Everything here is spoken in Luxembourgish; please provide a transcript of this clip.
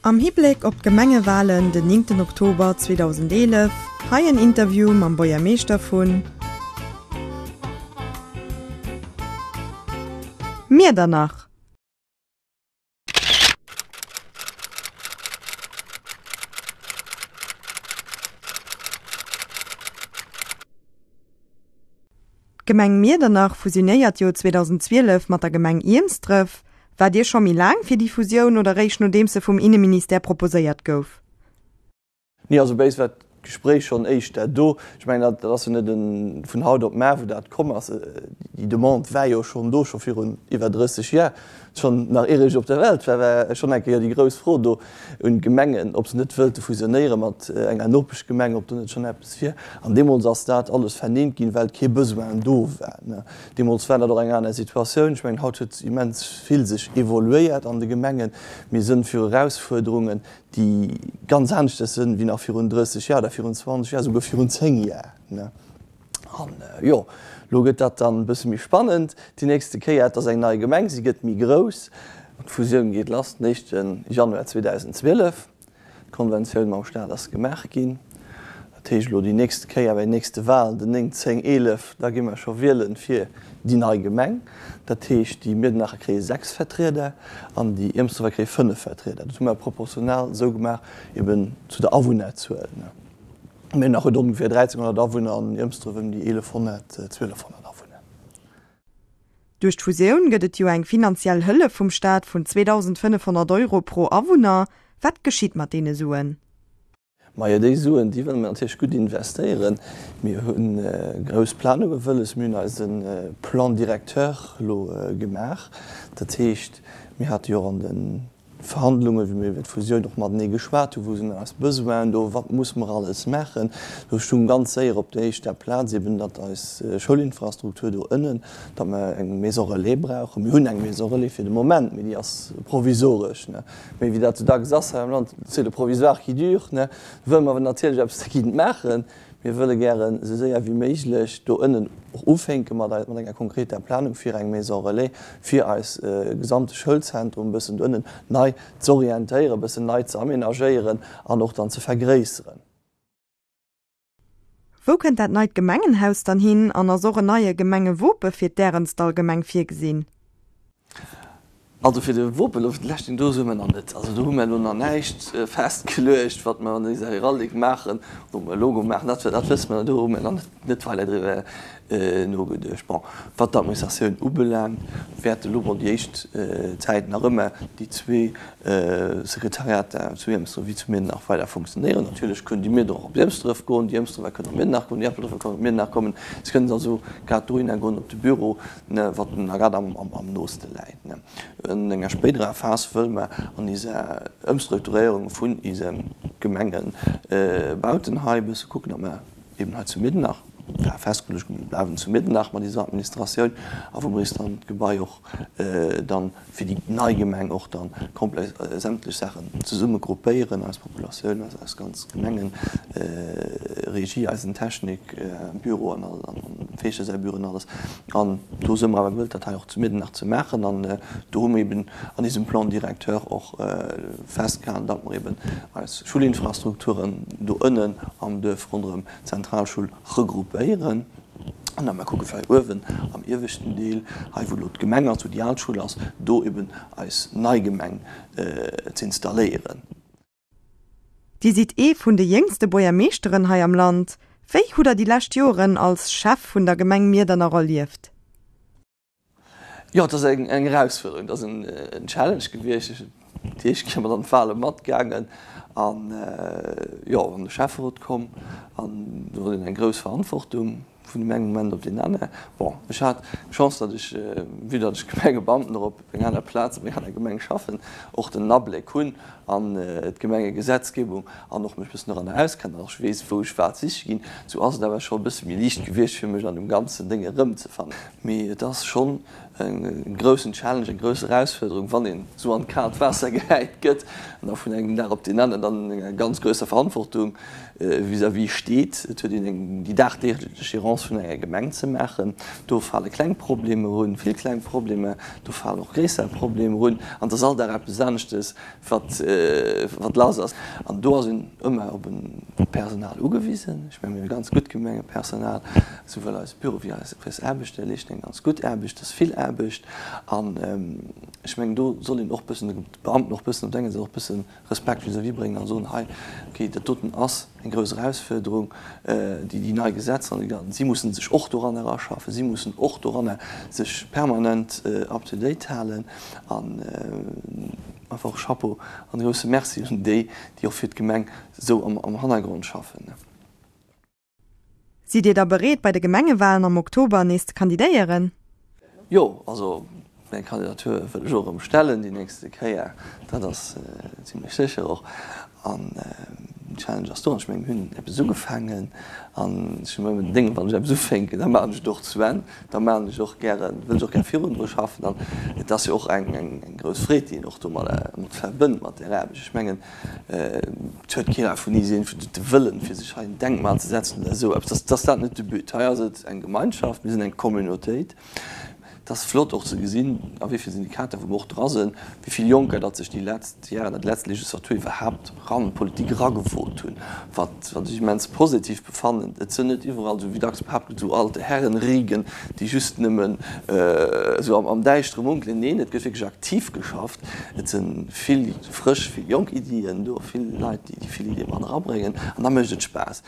Am Hibléck op d'Gemengewalen den 9 Oktober 2011, hei en Interview mam Buergermeeschter vun Miedernach. D'Gemeng Miedernach fusionéiert jo 2012 mat der Gemeng Iermsdref. Waart Dir scho méi laang fir déi Fusioun oder réischt nodeems se vum Inneministère proposéiert gouf? Nee, also bei eis war d'Gespréich schonn éischter do. Ech mengen, dat ass jo net vun haut op mar, wou dat komm ass. Déi Demande war jo schonn do, scho virun iwwer 30 Jar. Schonn nach ier ech op der Welt war, war schonn eng Kéier déi grouss Fro do un d'Gemengen, ob se net wëllte fusionéiere mat enger Nopeschgemeng, ob do net schonn eppes wier. An deemools ass dat alles verneent ginn, well kee Besoin do war. Deemools war dat och eng aner Situatioun. Ech mengen, haut huet immens vill sech evoluéiert an de Gemengen. Mir sënn viru Erausfuerderungen, déi ganz aneschters sënn wéi nach virun 30 Jar oder virun 20 Jar, esouguer virun 10 Jar. An jo, lo gëtt dat dann e bësse méi spannend déi nächste Kéier. Et ass eng nei Gemeng, si gëtt méi grouss. D'Fusioun geet lass den éischte Januar 2012. D'Konventioun mam Staat ass gemaach ginn. Dat heescht elo déi nächste Kéier bei den nächste Walen, den 9, 10, 11, da gi mer scho wielen fir déi nei Gemeng. Dat heescht déi Miedernaacher kréie 6 Vertrieder an déi Iermsdorfer kréie 5 Vertrieder. Dat hu mer proportional esou gemaach, eben zu der Awunnerzuel. Miedernach huet ongeféier 1.300 Awunner an Iermsdref ëm déi 1.100, 1.200 Awunner. Duerch d'Fusioun gëtt et jo eng finanziell Hëllef vum Staat vun 2.500 Euro pro Awunner. Wat geschitt mat deene Suen? Majo, déi Suen, déi wëlle mer natierlech gutt investéieren. Mir hu grouss Planunge wëlles. Mir hunn eise Plan directeur elo gemaach. Dat heescht, mir hate jo och an de Verhandlungen, wéi mir iwwer d'Fusioun och matenee geschwat hunn, wou sinn eis Besoinen do, wat muss mer alles maachen, do stung ganz séier op der éischter Plaz eben, datt eis Schoulinfrastruktur do ënnen, datt mer eng Maison relais brauchen. Mir hunn eng Maison relais fir de Moment, mee déi ass provisoresch, ne. Mee wéi dat sou dacks ass hei am Land, c'est le provisoire qui dure, ne, wëlle mer awer natierlech eppes dergéint maachen. Mir wëlle gären esou séier wéi méiglech do ënnen och ufénke mat enger konkreter Planung fir eng Maison relais, fir eis gesamte Schoulzentrum e bëssen do ënnen nei z'orientéieren, e bëssen nei ze aménagéieren an och dann ze vergréisseren. Wou kënnt dat neit Gemengenhaus dann hin an ass och en neie Gemengewope fir d'Ärenzdallgemeng virgesinn? Also fir de Wopen, de leschten, do si mer nach net. Also do hu mer elo nach näischt festgeluecht, wat mer an eiser Heraldik maachen, ob mer e Logo maachen, dat dat wësse mer, do hu mer nach net weider driwwer nogeduecht. Bon, wat d'Administratioun ubelaangt, wäerte elo bon déi éischt Zäit nach ëmmer déi zwee Sekretariater zu Iermsdref wéi zu Miedernach weider funktionéieren. Natierlech kënnen déi Miederer och op Iermsdref goen, déi Iermsdrefer kënnen op Miedernach goen, déi Eppelduerfer kënnen op Miedernach kommen. Se kënnen also grad dohinner goen op de Büro, wat na grad am nooste läit. An enger spéiderer Phas wëlle mer an iser Ëmstrukturéierung vun ise Gemengebauten hei e bësse kucken, datt mer eben hei zu Miedernach, war festgeluecht, mir bleiwen zu Miedernach mat iser Administratioun a wou mer is dann d'Gebai och dann fir déi nei Gemeng och dann komplett sämtlech Saachen zesumme gruppéieren, eis Populatioun, eis ganz Gemengeregie, eisen Technikbüro an Feeschter säi Büro an alles. An do si mer awer gewëllt, dat hei och zu Miedernach ze maachen. An do hu mer eben an diesem Plan directeur och festgehalen, datt mer eben eis Schulinfrastrukturen do ënnen am Duerf ronderëm d'Zentralschoul regroupéieren. An da mer kucke fir hei uewen am ieweschten Deel, hei wou elo d'Gemeng ass, wou déi al Schoul ass, do eben eis nei Gemeng z'installéieren. Dir sidd ee vun de jéngste Buergermeeschteren hei am Land. Wéi hutt der déi lescht Joren als Chef vun der Gemeng Miedernach erlieft? Jo, et ass eng Erausfuerderung, et ass en Challenge gewiescht. Ech hunn déi éischt Kéier mat an d'Wale matgaangen an jo, an de Schäfferot komm an do huet een eng grouss Verantwortung vun deem engem Moment op deen anere. Bon, ech hat d'Chance, datt ech, vue datt ech Gemengebeamten och op enger aner Plaz, op enger aner Gemeng schaffen, och den Abléck hunn an d'Gemengegesetzgebung an och mech e bëssen doranner auskennen an och weess, wou ech wat siche ginn. Sou ass et awer scho e bësse méi liicht gewiescht fir mech an dem ganzen Déng erëmzefannen. Mee et ass schonn e groussen Challenge, eng grouss Erausfuerderung, wann een esou an d'kaalt Waasser gehäit gëtt an da vun engem Dag op deen aneren dann enger ganz grousser Verantwortung vis-à-vis steet. Et huet een eng déi dagdeeglech Gérance. Gouvernance vun enger Gemeng ze maachen. Do fale kleng Problemer un, vill kleng Problemer, do falen och gréisser Problemer un an et ass all Dag eppes aneschtes, wat wat lass ass. An do ass een ëmmer op e Personal ugewisen. Ech mengen, mir hunn e ganz gutt Gemengepersonal, souwuel eise Büro wéi eis eis Aarbechter leeschten eng ganz gutt Aarbecht. Et ass vill Aarbecht an ech mengen, do soll een och bëssen, de Beamten och bëssen op der enger Säit och bëssen Respekt vis-à-vis bréngen an soen, hei, okay, dat doten ass eng grouss Erausfuerderung, déi déi nei Gesetzer an déi ganzen, si mussen sech och doranner eraschaffen, si mussen och doranner sech permanent up to date halen an einfach och Chapeau an e grousse Merci un déi, déi och fir d'Gemeng esou am Hannergrond schaffen. Sidd Dir da bereet bei de Gemengewalen am Oktober nees ze kandidéieren? Jo, also meng Kandidatur wëll ech och erëm stellen déi nächste Kéier, dat ass zimlech sécher och. An d'Challenge ass do an ech mengen mir hunn eppes ugefaangen an ech hunn ëmmer den Déngen, wann ech eppes ufänken, da maachen ech et och zu Enn, da maachen ech och gären, wëll ech och gär virun dru schaffen an et ass jo och eng grouss Freed déi een och domadder mat verbënnt mat där Aarbecht. Ech mengen Et huet keen vun is iergendwéi de Wëllen, fir sech hei en Denkmal ze setzen oder esou eppes. Dat ass dat net de But. Hei ass et eng Gemeinschaft, mir sinn eng Communautéit. Et ass flott och ze gesinn, a wéi vill Syndikater wou mer och dra sinn, wéi vill Jonker datt sech déi letzt Jaren, déi letzt Legislatur iwwerhaapt ran an d'Politik eragewot hunn, wat ech immens positiv befannen. Et sinn net iwwerall, esou wéi dacks behaapt gëtt, esou alte Herrenriegen, déi just nëmmen esou am Däischtere munkelen. Neen, et gëtt wierklech aktiv geschafft. Et si vill frësch, vill jonk Iddien do, vill Leit, déi vill Iddie mat erabréngen an da mécht et Spaass.